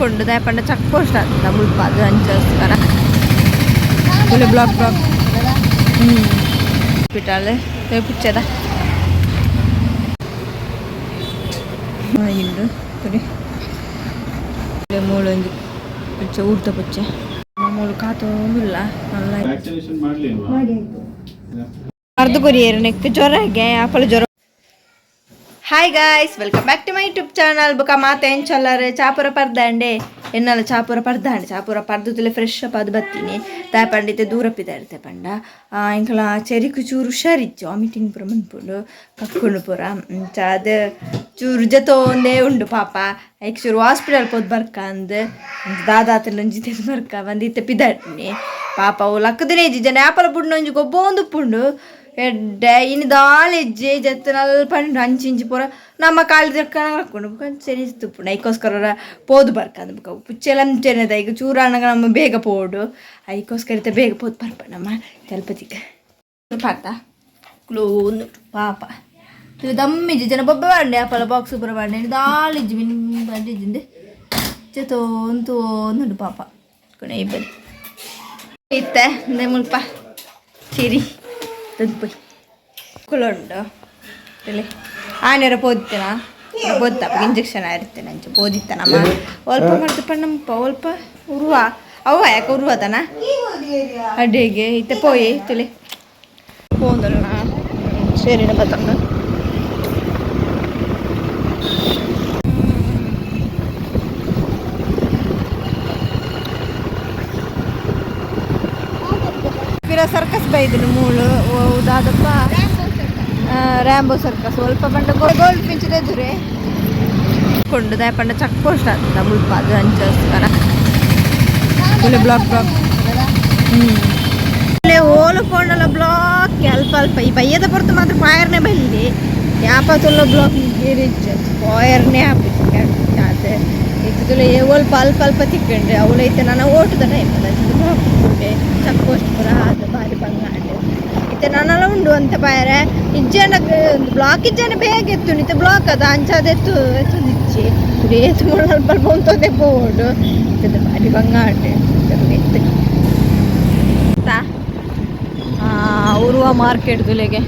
ಕಕ್ಕೊಂಡು ದಾಯಪಂಡ check post ಆತ ಮುಲ್ಪ ಅದು ಅಂಚೋಸ್ಕರ ಫುಲ್ ಬ್ಲಾಕ್ ಬ್ಲಾಕ್. ಹಾಸ್ಪಿಟಲ್ ಪುಚ್ಚದ ಇಂಡು ತುಡಿ ಮೂಲೊಂಜಿ ಪುಚ್ಚೆ ಊರ್ದ ಪುಚ್ಚೆ ಮೂಲು ಕಾತೊಂದುಲ್ಲ ಮಲ್ಲ. ವ್ಯಾಕ್ಸಿನೇಷನ್ ಮಾಡ್ಲಿಲ್ವಾ? ಅರ್ಧ ಕೊರಿಯರ್ ನೆಕ್ ಜ್ವರ ಆಪಲ್ ಜ್ವರ. Hi guys, welcome back to my YouTube channel. ಬುಕ್ಕ ಮಾತ ಎಂಚಲ್ಲಾರೆ? ಚಾಪುರ ಪರ್ದಾಂಡೆ ಎನ್ನಲ ಚಾಪುರ ಪರ್ದಾಂಡೆ ಚಾಪುರ ಪರ್ದುತ್ತಲೆ ಫ್ರೆಶ್ ಅಪ್ ಅದು ಬತ್ತೀನಿ. ತಾಪಂಡಿತೆ ದೂರ ಪಿದಾಡ್ತೆ ಪಂಡ ಇಂಕಲ ಚೆರಿಕು ಚೂರು ಹುಷಾರಿಜ್ಜು, ವಾಮಿಟಿಂಗ್ ಪೂರ ಮನ್ಪುಂಡು, ಕಕ್ಕುಂಡು ಪೂರ. ಅಂಚ ಅದು ಚೂರು ಜತೋಂದೇ ಉಂಡು ಪಾಪ. ಐಕ್ ಚೂರು ಹಾಸ್ಪಿಟಲ್ ಪೋದು ಬರ್ಕಂದ್ ದಾದಾತಲೊಂಜಿ ತೆದ್ ಬರ್ಕ ಬಂದಿತ್ತೆ ಪಿದಾಡ್ನಿ. ಪಾಪ ಅವು ಲಕ್ಕದನೇ ಜನ ಆಪಲ ಬುಡ್ನ ಒಂಜಿ ಗೊಬ್ಬೊಂದು ಉಪ್ಪುಂಡು ಎಡ್ಡೆ. ಇನಿ ದಾಲ ಇಜ್ಜೆ ಜತ್ತು ನಲ್ಪ ಅಂಚಿ ಇಂಚಿ ಪೂರ ನಮ್ಮ ಕಾಲು ದಕ್ಕನ ಹಾಕೊಂಡು ಸರಿ ತುಪ್ಪುಂಡು. ಐಕೋಸ್ಕರ ಪೋದು ಬರ್ಕಂದ್ ಬುಕ್ಕ ಪುಚ್ಚೆಲ ಅಂಚೆನೆದ ಈಗ ಚೂರಾಣಗ ನಮ್ಮ ಬೇಗ ಪೋಡು. ಐಕೋಸ್ಕರ ಇತ್ತೆ ಬೇಗ ಪೋದು ಬರ್ಪ ನಮ್ಮ ತಲುಪತಿಗೆ ಪಾತ ಕ್ಲೋನ್ ಪಾಪ ದಮ್ಮಿಜ್ಜಿ ಜನ ಬೊಬ್ಬೆ ಬಾಂಡೆ ಅಪ್ಪಲ ಬಾಕ್ಸ್ ಪೂರ ಬಾಂಡೆ ದಾಲಿಜ್ಜಿ ಮಿನ್ ಬಂದಿಜ್ಜಿಂದೆ ತೋಂತು ಪಾಪ ಕೊನೆ ಇಬ್ಬರಿ ಇತ್ತೆ ಅಂದೆ ಮುಲ್ಪ ಚಿರಿ ತಂದು ಕುಲುಂಡು ಇಲ್ಲಿ ಆನೆರ ಪೋದಿತ್ತೇನ ಪೋದಿತ್ತ ಇಂಜೆಕ್ಷನ್ ಆಯಿರ್ತೇನೆ ಅಂಚ ಪೋದಿತ್ತ ನಮ್ಮ ಒಲ್ಪ ಮಾಡ್ತಪ್ಪ ನಮ್ಮಪ್ಪ ಒಲ್ಪ ಉರುವ ಅವ್ವ ಯಾಕೆ ಉರುವದನ ಅಡ್ಡಿಗೆ ಇತ್ತೆ ಪೋಯಿ ತುಲಿ ಪೋಂದಲ್ಲ ಸರಿ ಬತ್ತಂಡು. ಪಿರ ಸರ್ಕಸ್ ಬೈದಿನ ಮೂಳು ದಾದಪ್ಪ ರ್ಯಾಂಬೋ ಸರ್ಕಸ್ ಸ್ವಲ್ಪ ಪಂಡ ಗೋಲ್ಡ್ ಫಿಂಚ್ ಎದುರೆ ಕೊಂಡು ದಾಯ ಪಂಡ ಚಕ್ ಪೋಸ್ಟ್ ಆತ ಮುಲ್ಪ ಅದು ಅಂಚೋಸ್ಕರ ಫುಲ್ ಬ್ಲಾಕ್ ಬ್ಲಾಕ್. ಓಲು ಪೋಂಡಲ ಬ್ಲಾಕ್ ಅಲ್ಪ ಅಲ್ಪ. ಈ ಬಯ್ಯದ ಪೊರ್ತು ಮಾತ್ರ ಪಾಯರ್ನೆ ಬಲ್ಲಿ ಯಾಪತ್ತುಲ್ಲ ಬ್ಲಾಕ್ ಗಿರಿಜ್ ಪಾಯರ್ನೆ ಆಪುಜಿ. ಇತ್ತುಲ ಒಲ್ಪ ಅಲ್ಪ ಅಲ್ಪ ತಿಕ್ಕಂಡ್ರೆ ಅವಳು ಐತೆ. ನಾನು ಓಟದ ಟೈಮ್ ಬ್ಲಾಕ್ ಉಂಡೆ ಚೆಕ್ ಪೋಸ್ಟ್ ಪೂರ ಅದು ಬಾರಿ ಬಂಗ ಆಂಡ್. ಇತ್ತೆ ನನಲ ಉಂಡು ಅಂತ ಪಾಯರೆ ಇಜ್ಜಂಡ ಬ್ಲಾಕ್ ಇಜ್ಜಂಡ ಬೇಗ ಎತ್ತು ಇತ್ತೆ ಬ್ಲಾಕ್ ಅದ ಅಂಚಾದ ಎತ್ತು ಎತ್ತುಂದಿಜ್ಜಿ ಏತು ಮುಳ್ಳು ಅಲ್ಪ ಅಲ್ಪ ಉಂತೋದೆ ಪೋವೊಡು. ಇತ್ತದ ಬಾರಿ ಬಂಗ ಆಂಡ್ ಎತ್ತು ಉರುವ ಮಾರ್ಕೆಟ್ ದುಲೆಗೆ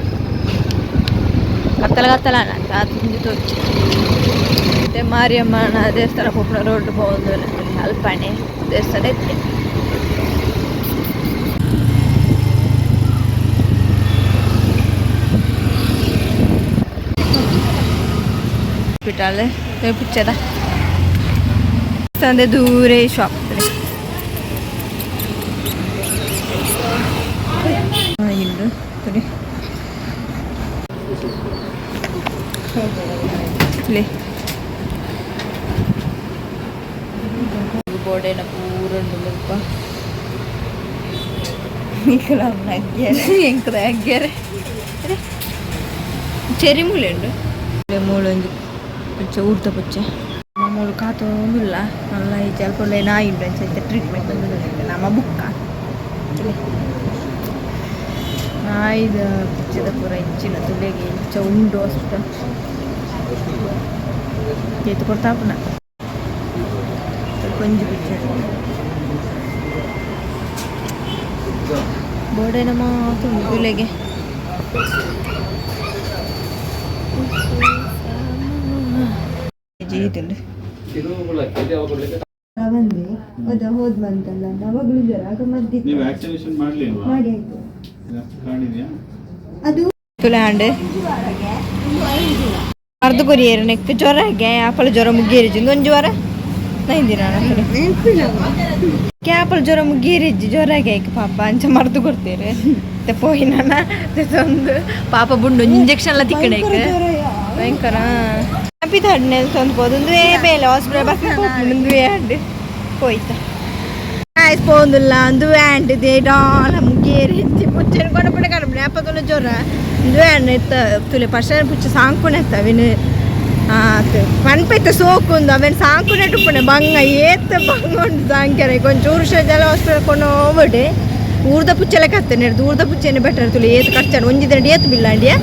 ಕತ್ತಲ ಕತ್ತಲ ಅಣ್ಣ ತೋಚಿ. ಮತ್ತೆ ಮಾರಿಯಮ್ಮನ ದೇವಸ್ಥಾನ ಪೋಪುನ ರೋಡ್ ಪೋವೊಂದು ಅಲ್ಪಣೆ ದೇವಸ್ಥಾನ ಇತ್ತೆ. ಹಾಸ್ಪಿಟಲ್ ಪುಚ್ಚದ ದೇವಸ್ಥಾನದ ದೂರೇ ಶಾಪ್ ಇಂಡು ತುಡಿ ತುಳಿ ಬೋರ್ಡೇನ ಪೂರ ಉಂಡು ಮುಲ್ಪ. ನಿಕಲ ಅಗ್ಗ್ಯರೆ ಎಂಕದ ಅಗ್ಗ್ಯರೆ ಚೆರಿ ಮೂಲೆ ಉಂಡು ಮೂಲೊಂಜಿ ಪುಚ್ಚೆ ಊರ್ದ ಪುಚ್ಚೆ ಮೂಲು ಕಾತೊಂದುಲ್ಲ ಮಲ್ಲ ಇಜ್ಜಿ. ಅಲ್ಪ ನಾಯಿ ಉಂಡು ಅಂಚ ಇತ್ತೆ ಟ್ರೀಟ್ಮೆಂಟ್ ಬಂದು ನಮ್ಮ ಬುಕ್ಕ ನಾಯಿದ ಪುಚ್ಚೆದ ಪೂರ ಇಂಚಿನ ತುಲೆಗೆ ಇಂಚ ಉಂಡು. ಹಾಸ್ಪಿಟಲ್ ಏತು ಕೊರ್ತಾಪುನ ಒಂಜಿ ಪುಚ್ಚೆ ಬೋರ್ಡೇನ ಮಾತು ತುಲೆಗೆ ಜೀತುಂಡು. ಬಂದೆ ಅದ ಹೋದ್ ಬಂತಲ್ಲ ಅವಾಗಲೂ ಜ್ವರ ಆಗ ಮದ್ದಿತ್ತು. ನೀವು ವ್ಯಾಕ್ಸಿನೇಷನ್ ಮಾಡ್ಲಿಲ್ವಾ? ಮಾಡಿ ಆಯ್ತು. ಕಾಣಿದ್ಯಾ? ಅದು ತುಲೆ ಆಂಡ್ ಅರ್ಧ ಕೊರಿಯರ್ ನೆಕ್ ಜ್ವರ ಆಪಲ್ ಜ್ವರ ಮುಗ್ಗೇರಿಜ್ಜಿ ಒಂಜಿ ವಾರ ನೈಂದಿನ ಕ್ಯಾಪಲ್ ಜ್ವರ ಮುಗ್ಗೇರಿಜ್ಜಿ ಜ್ವರ ಆಯ್ಕೆ ಪಾಪ ಅಂಚ ಮರ್ದು ಕೊಡ್ತೇರೆ. ಮತ್ತೆ ಪೋಯಿನ ಒಂದು ಪಾಪ ಬುಂಡು ಇಂಜೆಕ್ಷನ್ ಎಲ್ಲ ತಿಕ್ಕಣೆ ಭಯಂಕರ ಪಿದಾಡ್ನೆ ತಂದು ಪೋದು ಒಂದುವೇ ಬೇಲೆ ಹಾಸ್ಪಿಟಲ್ ಬಸ್ ಒಂದುವೇ ಆಂಡ್ ಪೋಯ್ತ ಆಯ್ಸ್ ಪೋಂದುಲ್ಲ ಒಂದುವೇ ಆಂಡ್ they ಡಾಲ ಮುಗ್ಗೇರಿಜ್ಜಿ ಪುಚ್ಚೆನ್ ಕೊನಪುಣ ಕನಪುಣ ಅಪ್ಪತುಲ ಜ್ವರ ಒಂದುವೇ ಆಂಡ್ ಇತ್ತ ತುಲೆ ಪರ್ಸನ್ ಪುಚ್ಚೆ ಸಾಂಕುನೆ ಅವಿನ ಪನ್ಪೈತೆ ಸೋಕುಂದು ಅವೇನು ಸಾಂಕುನೆ ಉಪ್ಪುನೆ ಬಂಗ ಏತ್ ಬಂಗ ಉಂಡು ಸಾಂಕ್ಯರೆ. ಕೊಂಚ ಹುಷಾರ್ ಹಾಸ್ಪಿಟಲ್ ಕೊಂಡು ಹೋಗ್ಬಿಡಿ. ಊರ್ದ ಪುಚ್ಚೆಲೆ ಕತ್ತನೆ ಊರ್ದ ಪುಚ್ಚೆನೆ ಬೆಟರ್. ತುಲೆ ಏತ್ ಖರ್ಚಾಡು ಒಂಜಿ ದಿನ ಏತ್ ಬಿಲ್ಲಾಂಡಿಯ.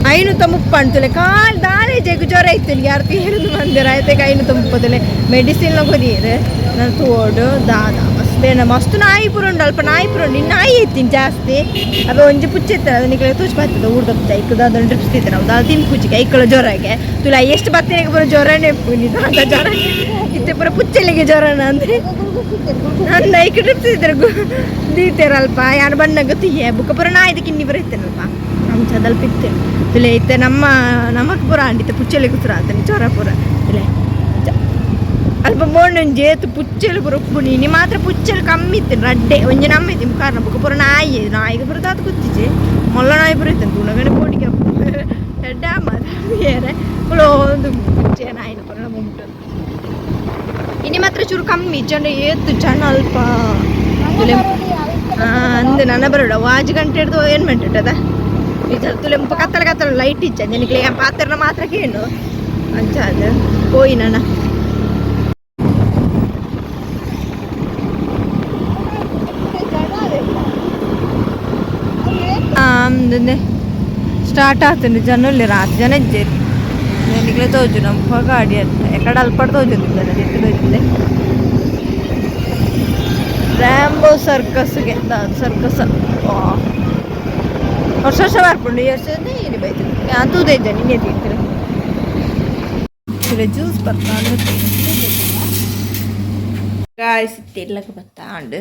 530 ಅಂತುಲೆ ಕಾಲ್ ದಾನೆ ಜಗ್ ಜ್ವರ ಇತ್ತು ಯಾರು ತೀರುದು ಮಂದಿರ ಆಯ್ತು 530 ಮೆಡಿಸಿನ್ ಕೊರಿಯರು ನಾನು ತೋಡು ದಾದ ಮಸ್ತ್ ಮಸ್ತ್ ನಾಯಿ ಪೂರ ಉಂಡು ಅಲ್ಪ ನಾಯಿ ಪೂರ ಉಂಡು ಇನ್ನು ನಾಯಿ ಇತ್ತೀನಿ ಜಾಸ್ತಿ ಅವೆ ಒಂಜಿ ಪುಚ್ಚೆ ಇತ್ತಾರೆ ಅದನ್ನ ತೂಚ್ ಬರ್ತದೆ ಊರ್ದ ಐಕ್ ದಾದ ಡ್ರಿಪ್ಸ್ ತಿಂತಾರೆ ನಾವು ದಾದ ತಿನ್ ಪುಚ್ಚಿಗೆ ಐಕಳ ಜ್ವರಗೆ ತುಲ ಎಷ್ಟು ಬತ್ತಿನ ಪೂರ ಜ್ವರನೇ ದಾದ ಜ್ವರ ಇತ್ತೆ ಪೂರ ಪುಚ್ಚಲಿಗೆ ಜ್ವರನ ಅಂದ್ರೆ ನನ್ನ ಐಕ್ ಡ್ರಿಪ್ಸ್ ಇದ್ದಾರೆ ದೀತೇರಲ್ಪ ಯಾರು ಬಣ್ಣಗ ತೀಯೆ ಬುಕ್ಕ ಪೂರ ನಾಯಿದ ಕಿನ್ನಿ ಬರ ಇತ್ತೇನಲ್ಪ ಅಂಚದಲ್ಪ ಇತ್ತೆ ತುಲೆ ಇತ್ತೆ ನಮ್ಮ ನಮಕ್ ಪೂರ ಅಂಡಿತ್ತೆ ಪುಚ್ಚಲಿಗೆ ಸುರ ಆತನೆ ಜ್ವರ ಪೂರ ತುಲೆ ಅಲ್ಪ ಬೋಂಡೊಂಜಿ ಏತು ಪುಚ್ಚೆಲು ಪೂರ ಉಪ್ಪು ನೀನಿ ಮಾತ್ರ ಪುಚ್ಚೆಲು ಕಮ್ಮಿ ಇತ್ತು ರಡ್ಡೆ ಒಂಜಿ ನಮ್ಮ ಇತ್ತು ಕಾರಣ ಬೊಕ್ಕ ಪೂರ ನಾಯಿ ನಾಯಿಗೆ ಪೂರ ದಾತ ಗೊತ್ತಿಜಿ ಮೊಲ್ಲ ನಾಯಿ ಪೂರ ಇತ್ತು ತುಣಗಣೆ ಪೋಡಿಗೆ ಎಡ್ಡ ಮಾತಾಡಿಯರೆ ಒಂದು ಪುಚ್ಚೆ ನಾಯಿನ ಪೂರ ಉಂಟು ಇನಿ ಮಾತ್ರ ಚೂರು ಕಮ್ಮಿ ಜನ ಏತು ಜನ ಅಲ್ಪ ಅಂದು ನನ್ನ ಬರೋಡ ವಾಜ್ ಗಂಟೆ ಹಿಡ್ದು ಏನು ಮಂಟದ ತುಲೆ ಮುಪ್ಪ ಕತ್ತಲ ಕತ್ತಲ ಲೈಟ್ ಇಚ್ಚ ನಿನಗೆ ಪಾತ್ರನ ಮಾತ್ರ ಕೇಳು ಅಂಚ ಅದು ಪೋಯಿ ನನ್ನ ಸ್ಟಾರ್ಟ್ ಆಗ್ತದೆ ಜನ ರಾತ್ ಜನ ಇಜ್ಜೇರು ನಿಕ್ಲೆ ತೋಜು ನಮ್ಮ ಗಾಡಿ ಅಂತ ಎಕಡೆ ಅಲ್ಪಡ್ ತೋಜುಂದು ತೋಜುಂದೆ ರ್ಯಾಂಬೋ ಸರ್ಕಸ್ಗೆ ಸರ್ಕಸ್ ವರ್ಷ ವರ್ಷ ಬರ್ಪುಂಡು ಈ ವರ್ಷ ಏನು ಬೈತು ತೂದೆ ಇದ್ದ ನಿನ್ನೆ ತೀರ್ತಾರೆ ಜ್ಯೂಸ್ ಬರ್ತಾ ಗಾಯ್ಸ್ ತಿರ್ಲಕ ಬತ್ತಾಂಡು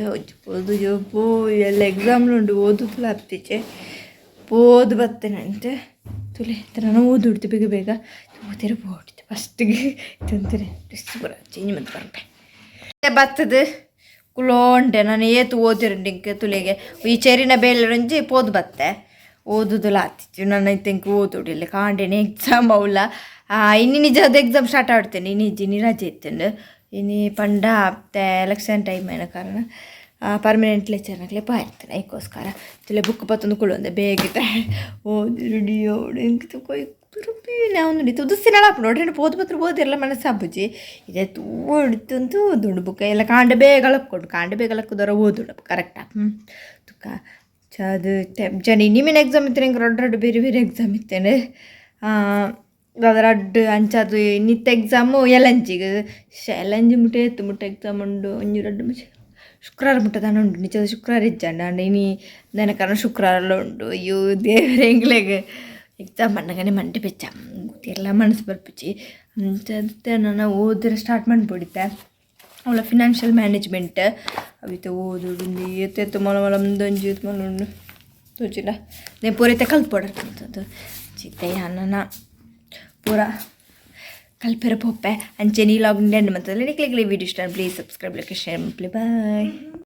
ಓದು ಪೋ ಎಲ್ಲ ಎಕ್ಸಾಮ್ಲು ಉಂಡು ಓದುತ್ತಲ ಅತ್ತಿಚೆ ಪೋದು ಬತ್ತೇನಂತೆ ತುಲೆ ನಾನು ಓದುಡ್ತು ಬೇಗ ಬೇಗ ಓದಿರ ಓಡಿತು ಫಸ್ಟಿಗೆ ತಂತಾರೆ ಪೂರ ಚೇಂಜ್ ಮತ್ತೆ ಬರ್ಪೆ ಬತ್ತದು ಕುಲೋಂಡೆ ನಾನು ಏತು ಓದಿರಂಡು ಇಂಕ ತುಲೆಗೆ ಈ ಚೆರಿನ ಬೇಲರಂಜಿ ಪೋದು ಬತ್ತೆ ಓದುದಲ್ಲ ಆತಿತ್ತು ನನ್ನ ಇಂಕ ಓದುಡಿಲ್ಲ ಕಾಂಡೇನೆ ಎಕ್ಸಾಮ್ ಅವಲ್ಲ ಇನ್ನು ನಿಜದ ಎಕ್ಸಾಮ್ ಸ್ಟಾರ್ಟ್ ಆಡ್ತೇನೆ ಇನ್ನು ಇನಿ ರಜೆ ಇತ್ತುಂಡು ಇನಿ ಪಂಡ ಎಲೆಕ್ಷನ್ ಟೈಮ್ ಏನ ಕಾರಣ ಪರ್ಮನೆಂಟ್ ಲೆಕ್ಚರ್ನಾಗಲೇ ಪಾಯಿರ್ತೇನೆ ಐಕೋಸ್ಕರ ತುಲೆ ಬುಕ್ ಪತ್ತೊಂದು ಕುಳ್ಳೊಂದೆ ಬೇಗ ಓದಿರುಡಿ ಇಂಕ ಕೊಯ್ ನಾವು ತುದಿಸಿನಳ ನೋಡ್ರಿ ಪೋದು ಪತ್ರ ಓದಿರಲ್ಲ ಮನಸ್ಸು ಹಬ್ಬುಜಿ ಇದೆ ತೂ ಓದುಂಡು ಬುಕ್ ಎಲ್ಲ ಕಾಂಡ ಬೇಗ ಲಕ್ಕೊಂಡು ಕಾಂಡ ಬೇಗ ಲಕ್ಕದರ ಓದುಂಡು ಕರೆಕ್ಟಾ ತುಕ್ಕ ಅದು ಜನ ಇನ್ನಿಮಿನ ಎಕ್ಸಾಮ್ ಇತ್ತೇನೆ ಹಿಂಗೆ ರೊಡ್ಡ ರೊಡ್ಡ ಬೇರೆ ಬೇರೆ ಎಕ್ಸಾಮ್ ಇತ್ತೇನೆ ರಡ್ಡ್ ಅಂಚದು ನಿತ್ತ ಎಕ್ಸಾಮು ಎಲಂಚಿಗೆ ಎಲಂಜಿ ಮುಟ್ಟೆ ಎತ್ತು ಮುಟ್ಟ ಎಕ್ಸಾಮ್ ಉಂಡು ಒಂಜಿ ರಡ್ಡು ಮುಂಚೆ ಶುಕ್ರವಾರ ಮುಟ್ಟ ದಾನ ಉಂಡು ನಿಜದ ಶುಕ್ರವಾರ ಇಜ್ಜಂಡ ಅಂಡ ಇನಿ ದನ ಕಾರಣ ಶುಕ್ರವಾರ ಉಂಡು ಅಯ್ಯೋ ದೇವರೇ ಎಂಗ್ಲೆಗ್ ಎಕ್ಸಾಮ್ ಅಣ್ಣಗನೆ ಮಂಡೆ ಬೆಚ್ಚ ಗೊತ್ತಿರಲ್ಲ ಮನಸ್ಸು ಬರ್ಪುಜಿ ಅಂಚ ನಾನು ಓದಿರ ಸ್ಟಾರ್ಟ್ ಮಾಡ್ಬಿಡಿತೆ ಅವಳ ಫಿನಾನ್ಷಿಯಲ್ ಮ್ಯಾನೇಜ್ಮೆಂಟ್ ಅವಿತ ಓದುಡು ಎತ್ತು ಮೊಲ ಮೊಲ ಒಂಜಿ ಮೊಲ ಉಂಡು ತೋಜಿಲ್ಲ ನೇ ಪೂರೈತೆ ಕಲ್ಪೊಡರ್ತಂಥದ್ದು ಚಿತ್ತಯ್ಯ ನನ್ನ ಪೂರ ಕಲ್ಪೆರ ಪೋಪೆ ಅಂಚೆ ನೀ ಲಾಗ್ ಎಂಡ್ ಮತ್ತೆ ನಿಕ್ಲಿಗೆ ವಿಡಿಯೋ ಇಷ್ಟ please subscribe like share bye.